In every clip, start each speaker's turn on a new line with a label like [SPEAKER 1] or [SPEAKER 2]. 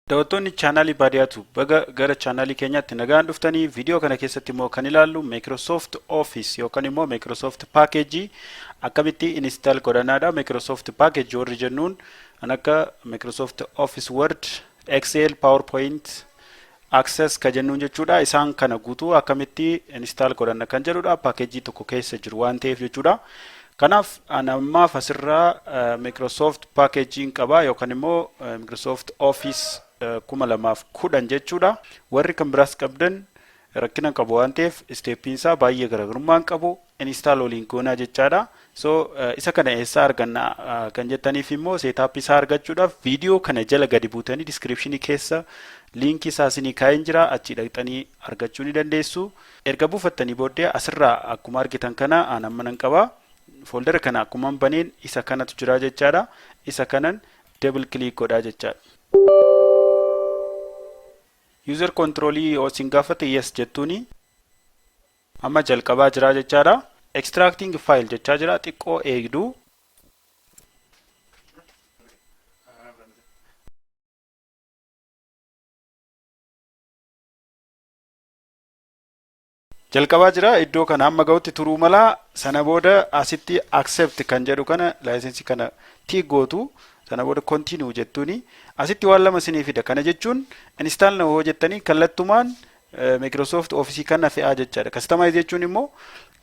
[SPEAKER 1] Daawwattoonni chaanaalii Baadiyaatu, baga gara chaanaalii keenyaatti nagaan dhuftanii. Viidiyoo kana keessatti immoo kan ilaallu Microsoft Office yookaan immoo Microsoft Package akkamitti install godhanaadha. Microsoft Package warri jennuun kan akka Microsoft Office Word, Excel, PowerPoint, Access ka jennuun jechuudha. Isaan kana guutuu akkamitti install godhanna kan jedhudha. Paakeejii tokko keessa jiru waan ta'eef jechuudha. Kanaaf ani ammaaf asirraa Microsoft Package'n qaba yookaan immoo Microsoft Office 2010 jechuudha. Warri kan biraas qabdan rakkina qabu waan ta'eef, steppiin isaa baay'ee garaagarummaa hin qabu. Install waliin goonaa jechaadha. So isa kana eessaa arganna kan jettaniif immoo, setup isaa argachuudhaaf viidiyoo kana jala gadi buutanii descriptionii keessa liinkii isaa isinii kaa'een jira, achii dhaqxanii argachuu ni dandeessu. Erga buufattanii booddee asirraa akkuma argitan kana an amma nan qaba. Foldera kana akkuma baneen isa kanatu jira jechaadha. Isa kanan double click godhaa jechaadha. User controlii yoo isin gaafate yes jettuuni. Amma jalqabaa jira jechaadha. Extracting file jechaa jira, xiqqoo eegduu. Jalqabaa jira, iddoo kana hamma ga'utti turuu mala. Sana booda asitti accept kan jedhu kana, licensii kana tick gootu. Sana booda continue jettuuni. Asitti waan lama isinii fida. Kana jechuun install now hoo jettanii kallattumaan Microsoft Office kana fe'aa jechaadha. Customize jechuun immoo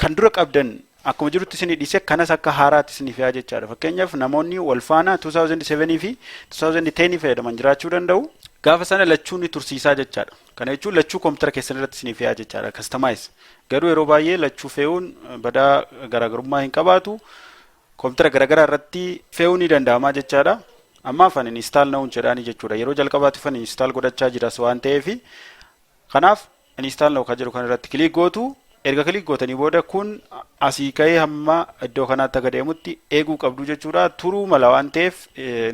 [SPEAKER 1] kan dura qabdan akkuma jirutti isinii dhiise, kanas akka haaraatti isinii fe'aa jechaadha. Fakkeenyaaf namoonni wal faana 2007 fi 2010 fayyadaman jiraachuu danda'u. Gaafa sana lachuu ni tursiisaa jechaadha. Kana jechuun lachuu koompitara keessan irratti isinii fe'aa jechaadha. Customize. Garuu yeroo baay'ee lachuu fe'uun badaa garaagarummaa hin qabaatu. Koompitara garaagaraa irratti fe'uu ni danda'ama jechaadha. Ammaaf ani install now'n jedhaani jechuudha. Yeroo jalqabaatiif ani install godhachaa jiras waan ta'eef, kanaaf install now kan jedhu kan irratti click gootu. Erga click gootanii booda kun asii ka'ee hamma iddoo kanaatti akka deemutti eeguu qabdu jechuudha. Turuu mala waan ta'eef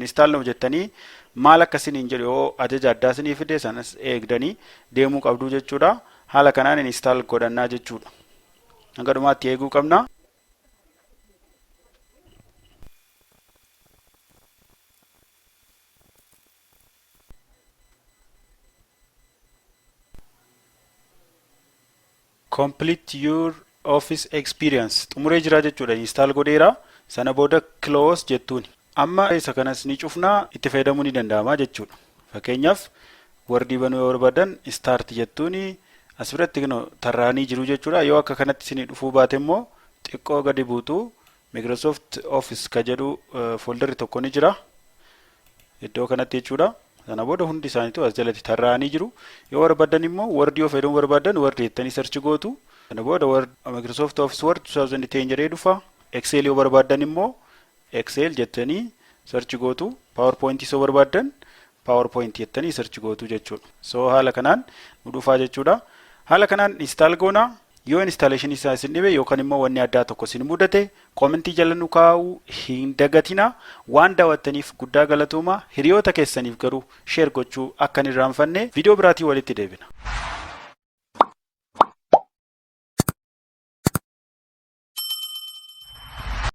[SPEAKER 1] install now jettanii maal akka isiniin jedhu yoo ajaja addaa isinii fide sanas eegdanii deemuu qabdu jechuudha. Haala kanaan install godhannaa jechuudha. Hanga dhumaatti eeguu qabna. Complete your Office experience xumuree jira jechuudha. Install godheera. Sana booda close jettuuni. Amma isa kanas ni cufnaa, itti fayyadamuu ni danda'ama jechuudha. Fakkeenyaaf Wordii banuu yoo barbaadan start jettuuni, as biratti tarraanii jiru jechuudha. Yoo akka kanatti isinii dhufuu baate immoo xiqqoo gadi buutu, Microsoft Office ka jedhu folderri tokko ni jira iddoo kanatti jechuudha. Sana booda hundi isaaniitu as jalatti tarraa'anii jiru. Yoo barbaadan immoo Wordii yoo fayyadamuu barbaadan Word jettanii search gootu. Sana booda Word, Microsoft Office Word 2010 jedhee dhufa. Excel yoo barbaadan immoo Excel jettanii search gootu. PowerPoint yoo barbaadan PowerPoint jettanii search gootu jechuudha. So haala kanaan nu dhufaa jechuudha. Haala kanaan install goona. Yoo installation isaa isin dhibe yookaan immoo wanni addaa tokko isin mudate, commentii jala nu kaa'uu hin dagatina. Waan daawwattaniif guddaa galatooma. Hiriyoota keessaniif garuu share gochuu akka hin irraanfanne. Viidiyoo biraatiin walitti deebina.